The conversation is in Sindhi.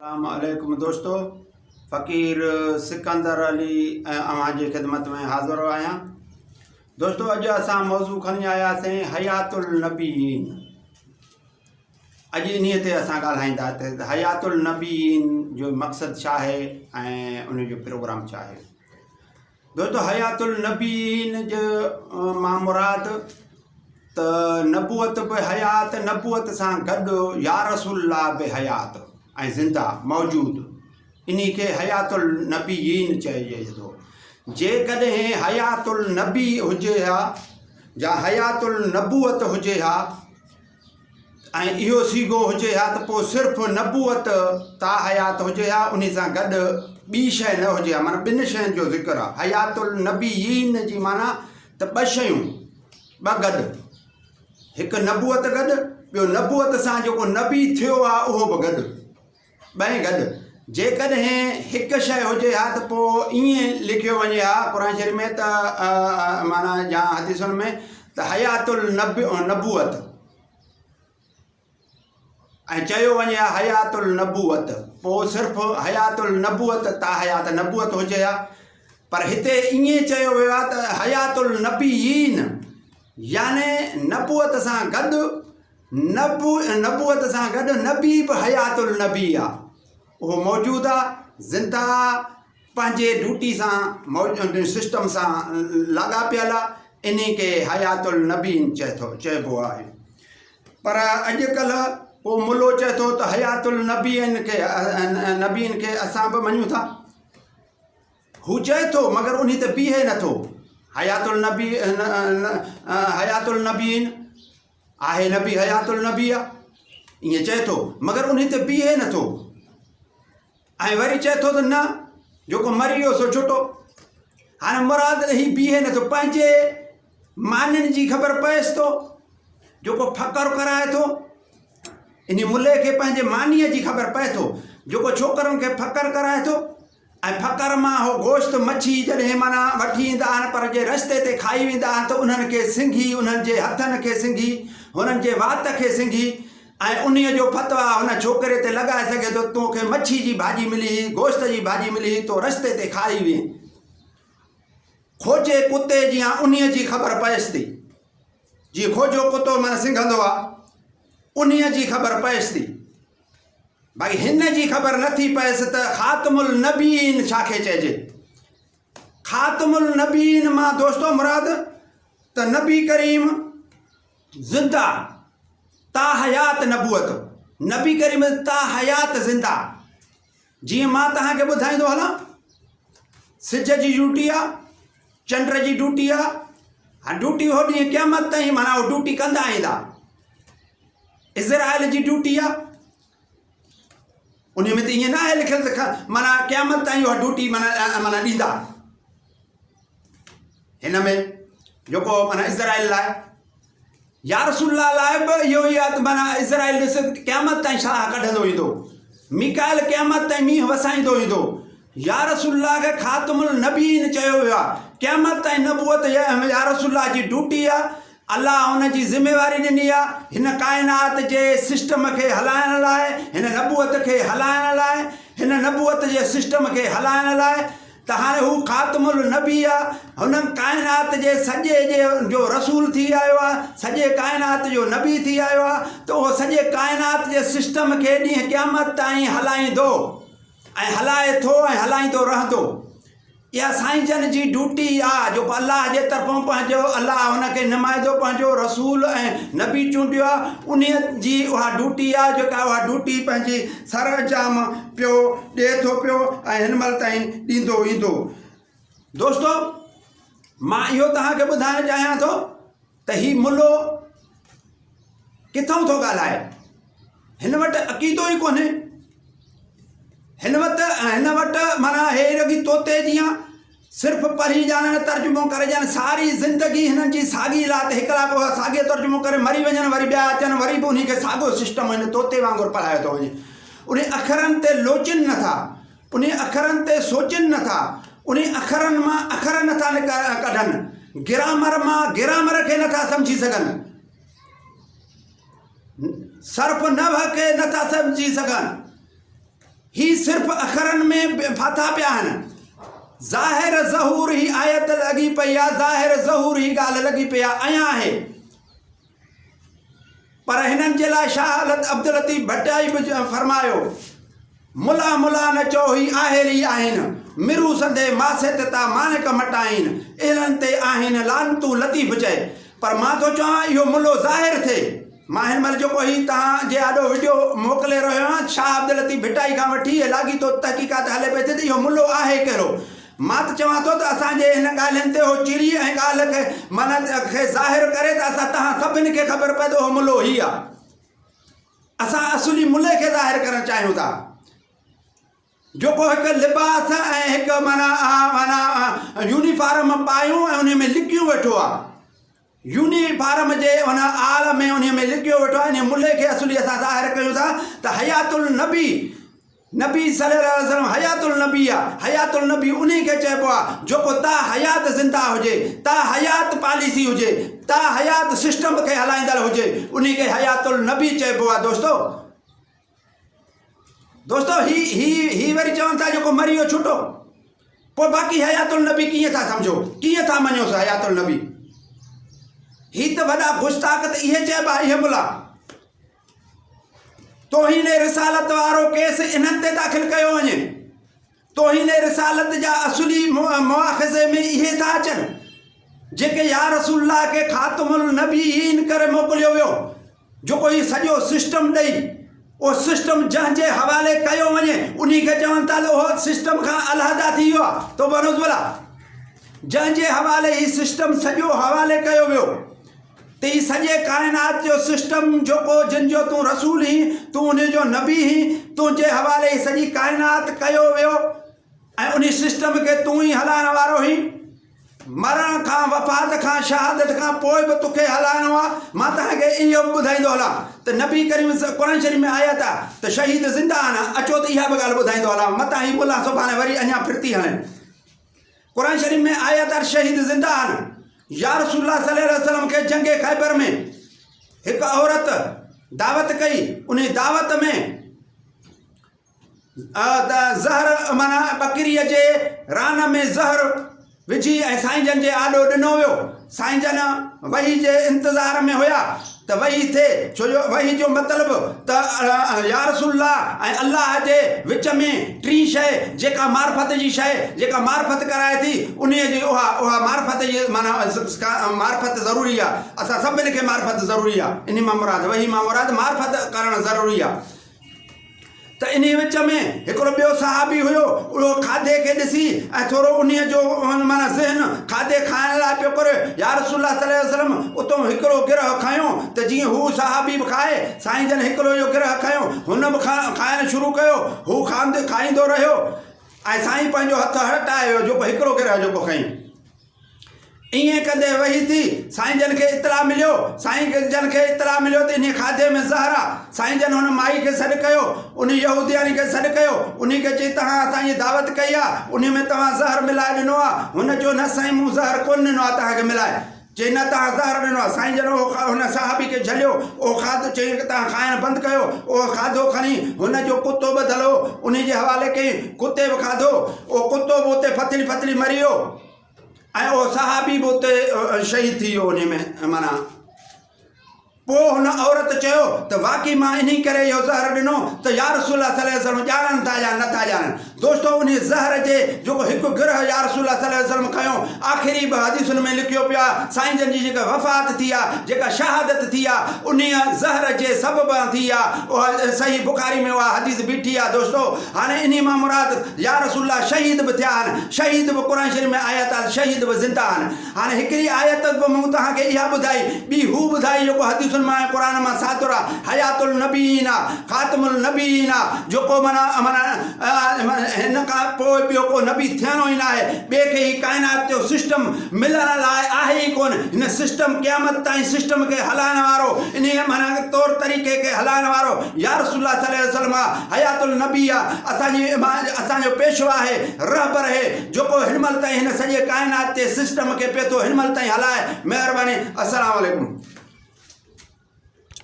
السلام عليڪم دوستو فقير سڪندر علي اوهان جي خدمت ۾ حاضر آهيان دوستو اڄ اسان موضوع کڻي آياسين حيات النبيين اڄ انهي تي اسان ڳالهائيندا ته حيات النبيين جو مقصد ڇا آهي ۽ ان جو پروگرام ڇا آهي دوستو حيات النبيين جو مان مراد ته نبوت به حيات نبوت سان گڏ يا رسول الله به حيات ۽ زنده موجود انهي کي حيات النبيين چئجي ٿو جيڪڏهن حيات النبي هجي ها يا حيات النبوت هجي ها ۽ اهو صيغو هجي ها ته پوء صرف نبوت تا حيات هجي ها انهي سان گڏ ٻي شيء نه هجي ها معنيٰ ٻن شين جو ذڪر آهي حيات النبيين جي معنيٰ ته ٻه شيون ٻه گڏ هڪ نبوت گڏ ٻيو نبوت سان جيڪو نبي ٿيو آهي اهو به گڏ ٻئي گڏ. جيڪڏهن هڪ شيء هجي ها ته پوء ائين لکيو وڃي ها قرآن شريف ۾ ته معنيٰ يا حديثن ۾ ته حيات النبوت ۽ چيو وڃي ها حيات النبوت پوء صرف حيات النبوت تا حيات نبوت هجي ها پر هتي ائين چيو ويو آهي ته حيات النبيين يعني نبوت سان گڏ نبوت سان گڏ نبي به حيات النبي آ اهو موجود آ زنده آ پنهنجي ڊيوٽي سان سسٽم سان لاڳاپيل آ انهي کي حيات النبين چئي ٿو چئبو آهي پر اڄ ڪلهه ڪو ملو چئي ٿو ته حيات النبين کي نبين کي اسان به مڃون ٿا هو چئي ٿو مگر انهي تي بيهي نٿو حيات النبي حيات النبين آهي نبي حيات النبي آ ائين چئي ٿو مگر انهي تي بيهي نٿو ۽ وري چئي ٿو ته نه جيڪو مري ويو سو ڇٽو هاڻي مراد هي بيهي نٿو پنهنجي معنين جي خبر پئيس ٿو جيڪو فقر ڪرائي ٿو انهي ملي کي پنهنجي معنيء جي خبر پئي ٿو جيڪو ڇوڪرن کي فقر ڪرائي ٿو ۽ ڦڪر مان هو گوشت مڇي جڏهن معنيٰ وٺي ايندا آهن پر جي رستي تي کائي ويندا آهن ته انهن کي سنگهي انهن جي هٿن کي سنگهي هنن جي وات کي سنگهي ۽ انهيء جو فتويٰ هن ڇوڪري تي لڳائي سگهي ٿو تو کي مڇي جي ڀاڄي ملي هئي گوشت جي ڀاڄي ملي هئي تو رستي تي کائي وئين کوجي ڪتي جيان انهيء جي خبر پئيس ٿي جيئن کوجو ڪتو معنيٰ سنگهندو آهي انهيء جي خبر پئيس ٿي. ڀائي هن جي خبر نه ٿي پئيس ته خاتم النبيين ڇا کي چئجي. خاتم النبيين مان دوستو مراد ته نبي ڪريم زنده تا حيات نبوت نبي ڪريم تا حيات زنده جيئن مان توهان کي ٻڌائيندو هلان سج جي ڊيوٽي آ چنڊ جي ڊيوٽي آ هاڻي ڊيوٽي هو ڏينهن قيامت تائين معنيٰ هو ڊيوٽي ڪندا ايندا اسرائيل جي ڊيوٽي آ ان ۾ ته ائين نه آهي لکيل ته معنيٰ قيامت تائين اها ڊيوٽي معنيٰ معنيٰ ڏيندا هن ۾ جيڪو معنيٰ اسرائيل لاء يا رسول الله لاء به اهو ئي آهي ته معنيٰ اسرائيل ڏس قيامت تائين شاهه ڪڍندو ايندو ميڪائيل قيامت تائين مينهن وسائيندو ايندو يا رسول الله کي خاتم النبيين چيو ويو آهي قيامت تائين نبوت يا رسول الله جي ڊيوٽي آهي الله ان جي ذميواري ڏني آهي هن ڪائنات جي سسٽم کي هلائڻ لاء هن نبوت کي هلائڻ لاء هن نبوت جي سسٽم کي هلائڻ لاء ته هاڻي هو خاتم النبي آ هن ڪائنات جي سڄي جي جو رسول ٿي آيو آ سڄي ڪائنات جو نبي ٿي آيو آ ته اهو سڄي ڪائنات جي سسٽم کي ڏينهن قيامت تائين هلائيندو ۽ هلائي ٿو ۽ هلائيندو رهندو. اها سائين جن جي ڊيوٽي آ جو الله جي طرفون پنهنجو الله هن کي نمائندو پنهنجو رسول ۽ نبي چونڊيو آ انهي جي اها ڊيوٽي آ جيڪا اها ڊيوٽي پنهنجي سر انجام پيو ڏئي ٿو پيو ۽ هن مهل تائين ڏيندو ايندو. دوستو مان اهو توهان کي ٻڌائڻ چاهيان ٿو ته هي ملو ڪٿئون ٿو ڳالهائي؟ هن وٽ عقيدو ئي ڪونهي. هن وٽ هن وٽ معنيٰ هي رڳي طوطي جيان صرف پڙهي ڄاڻن ترجمو ڪري ڄاڻن ساري زندگي هنن جي ساڳي لات هڪ لاک اها ساڳيو ترجمو ڪري مري وڃن وري ٻيا اچن وري به انهي کي ساڳيو سسٽم هن طوطي وانگر پڙهايو ٿو وڃي انهي اکرن تي لوچن نٿا انهي اکرن تي سوچن نه ٿا، انهي اکرن مان اکر نه ٿا ڪڍن، گرامر مان گرامر کي نه ٿا سمجهي سگهن، صرف نحو کي نه ٿا سمجهي سگهن. هي صرف اکرن ۾ ڦاٿا پيا آهن. ظاهر ظهور هي آيت لڳي پئي آ، ظاهر ظهور هي ڳالهه لڳي پئي آ، ائين آهي. پر هنن جي لاء شاهه عبداللطيف ڀٽائي به فرمايو، ملا ملا نه چئو هي آهيل ئي آهن، مرو سندي معصيت تا ماڻڪ مٽائين، اهلن تي آهن لعنتون لطيف چئي. پر مان ٿو چوان اهو ملو ظاهر ٿئي. مان هن مهل جيڪو هي توهان جي آڏو وڊيو موڪلي رهيو آهيان، شاهه عبداللطيف ڀٽائي کان وٺي هي لاڳيتو تحقيقات هلي پئي ٿي ته اهو ملو آهي ڪهڙو؟ مان ته چوان ٿو ته اسان جي هن ڳالهين تي هو چري ۽ ڳالهه کي معنيٰ کي ظاهر ڪري ته اسان توهان سڀني کي خبر پئي ته اهو ملو هي آهي. اسان اصلي ملي کي ظاهر ڪرڻ چاهيون ٿا. جيڪو هڪ لباس ۽ هڪ معنيٰ معنيٰ يونيفارم پايون ۽ ان ۾ لڪيون ويٺو آهي. يونيفارم جي ان آڙ ۾ انهيء ۾ لڪيو ويٺو آهي. انهيء ملي کي اصلي اسان ظاهر ڪيون ٿا ته حيات النبي، نبي صلي الله عليه وسلم حيات النبي آهي. حيات النبي انهيء کي چئبو آهي جيڪو تا حيات زنده هجي، تا حيات پاليسي هجي، تا حيات سسٽم کي هلائيندڙ هجي، انهيء کي حيات النبي چئبو آهي دوستو. دوستو هي هي هي وري چون ٿا جيڪو مري ويو ڇٽو پوء باقي حيات النبي ڪيئن ٿا سمجهو ڪيئن ٿا مڃوس حيات النبي هي ته وڏا گستاخ ته اهي چئبا اهي ملا توهين رسالت وارو ڪيس انهن تي داخل ڪيو وڃي توهين رسالت جا اصلي مواخذي ۾ اهي ٿا اچن، جيڪي يا رسول الله کي خاتم النبيين ڪري موڪليو ويو، جيڪو هي سڄو سسٽم ڏئي، اهو سسٽم جنهن جي حوالي ڪيو وڃي، انهي کي چون ٿا ته اهو سسٽم کان علحده ٿي ويو آهي، توبه نعوذ بالله، جنهن جي حوالي هي سسٽم سڄو حوالي ڪيو ويو. ته هي سڄي ڪائنات جو سسٽم جيڪو جن جو تون رسول هين، تون انهي جو نبي هين، تنهنجي حوالي هي سڄي ڪائنات ڪيو ويو ۽ انهي سسٽم کي تون ئي هلائڻ وارو هين. مرڻ کان، وفات کان، شهادت کان پوء به توکي هلائڻو آ. مان توهان کي اهو به ٻڌائيندو هلان ته نبي ڪريم قرآن شريف ۾ آيت آ ته شهيد زنده آهن. اچو ته اها به ڳالهه ٻڌائيندو هلان متان هي ملان سڀاڻي وري اڃا ڦرتي هڻين. قرآن شريف ۾ آيت آهي شهيد زنده آهن. يا رسول الله صلي الله عليه وسلم کي جنگ خيبر ۾ هڪ عورت دعوت ڪئي انهي دعوت ۾ زهر معنيٰ ٻڪريء جي ران ۾ زهر وجهي ۽ سائين جن جي آڏو ڏنو ويو سائين جن وحي جي انتظار ۾ هيا ته وحي ٿئي ڇو جو وحي جو مطلب ته يا رسول الله ۽ الله جي وچ ۾ ٽين شيء جيڪا معرفت جي شيء جيڪا معرفت ڪرائي ٿي انهيء جي اها اها معرفت جي معنيٰ معرفت ضروري آهي اسان سڀني کي معرفت ضروري آهي انهي مان مراد وحي مان مراد معرفت ڪرڻ ضروري آهي ته انهيء وچ ۾ هڪڙو ٻيو صحابي هيو، اهو کاڌي کي ڏسي ۽ ٿورو انهيء جو معنيٰ ذهن کاڌي کائڻ لاء پيو ڪري، يا رسول الله صلي الله عليه وسلم اتون هڪڙو گرهه کنيو ته جيئن هو صحابي به کائي، سائين جن هڪڙو اهو گرهه کنيو، هن به کائڻ شروع ڪيو، هو کائيندو رهيو ۽ سائين پنهنجو هٿ هٽائي ويو جيڪو هڪڙو گرهه جيڪو کنئي. ائين ڪندي وحي ٿي، سائين جن کي اطلاع مليو، سائين جن کي اطلاع مليو ته انهيء کاڌي ۾ زهر آ، سائين جن هن مائي کي سڏ ڪيو، انهي يهودياڻي کي سڏ ڪيو، انهي کي چئي توهان اسان جي دعوت ڪئي آ، انهي ۾ توهان زهر ملائي ڏنو آ، هن چيو نه سائين مون زهر ڪونه ڏنو آ توهان کي ملائي، چئي نه توهان زهر ڏنو آ، سائين جن اهو هن صحابي کي جهليو، اهو کاڌو چئي توهان کائڻ بند ڪيو، اهو کاڌو کڻي هن جو ڪتو ٻڌل هو، انهي جي حوالي ڪيائين، ڪتي به کاڌو، اهو ڪتو به اتي ڦٿڙي ڦٿڙي مري ويو. ۽ اهو صحابي به اتي شهيد ٿي ويو انهي ۾ معنيٰ پوء هن عورت چيو ته واقعي مان انهي ڪري اهو زهر ڏنو ته يا رسول الله صلي الله عليه وسلم ڄاڻن ٿا يا نه ٿا ڄاڻن دوستو انهي زهر جي جيڪو هڪ گرهه يا رسول الله صلي الله عليه وسلم کنيو آخري به حديثن ۾ لکيو پيو آهي سائين جن جي جيڪا وفات ٿي آهي جيڪا شهادت ٿي آهي انهي زهر جي سبب ٿي آهي اها صحيح بخاري ۾ اها حديث بيٺي آهي دوستو هاڻي انهي مان مراد يا رسول الله شهيد به ٿيا آهن، شهيد به قرآن شريف ۾ آيت آهي شهيد به زنده آهن. هاڻي هڪڙي آيت به مون توهان کي اها ٻڌائي، ٻي هو ٻڌائي جيڪو حديثن مان ۽ قرآن مان صادر آهي، حيات النبيين آهي، خاتم النبيين آهي، جيڪو معنيٰ معنيٰ هن کان پوء ٻيو ڪو نبي ٿيڻو ئي ناهي، ٻئي کي هي ڪائنات جو سسٽم ملڻ لاء آهي ئي ڪونه، هن سسٽم قيامت تائين سسٽم کي هلائڻ وارو، انهيء معنيٰ طور طريقي کي هلائڻ وارو يا رسول الله صلي الله عليه وسلم آ، حيات النبي آ، اسان جي اسان جو پيشوا آهي، رهبر اهي، جيڪو هن مهل تائين هن سڄي ڪائنات جي سسٽم کي پيو ٿو هن مهل تائين هلائي، مهرباني، السلام عليڪم.